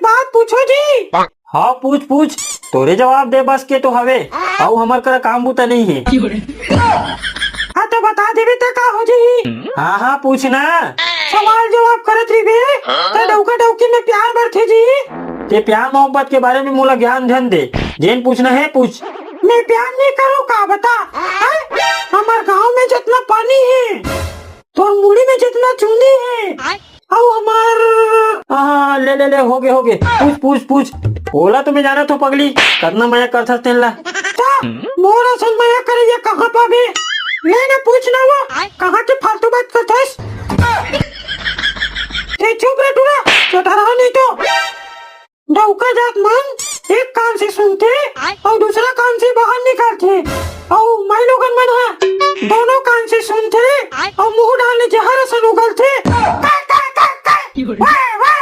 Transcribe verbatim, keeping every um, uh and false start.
बात पूछो जी। हाँ, पूछ, पूछ। तोरे जवाब दे बस के तो हवे, अउ हमर करा काम बूता नहीं है। हाँ, तो बता देबे त का हो जाही? हाँ, हाँ, पूछ ना। सवाल जवाब करत रहिबे, त डौका डौकी में प्यार बढ़थे जी। ते प्यार मोहब्बत के बारे में मोला ज्ञान ध्यान दे, जेन पूछना है पूछ। मैं प्यार नहीं करूँ का बता? हैं? हमर गांव में जितना पानी है, तोर मुड़ी में जितना चुंदी है, अउ हमर, हाँ, ले, ले, ले, होगे, होगे। पूछ, पूछ, पूछ। ओला तो मैं जानत हों पगली, कतना मया करथस तेन ला। त मोर असन मया करइया कहाँ पाबे? ले ना, पूछ ना वो, कहाँ के फालतू बात करथस? ते चुप रे टूरा, चटहरा नहीं तो। डौका जात मन एक कान से सुनथे अउ दूसरा कान से बाहर निकालथे, अउ माईलोगन मन ह दोनों कान से सुनथे अउ मुंह डाल ले जहर असन उगलथे। काय, काय, काय, काय? वाह, वाह।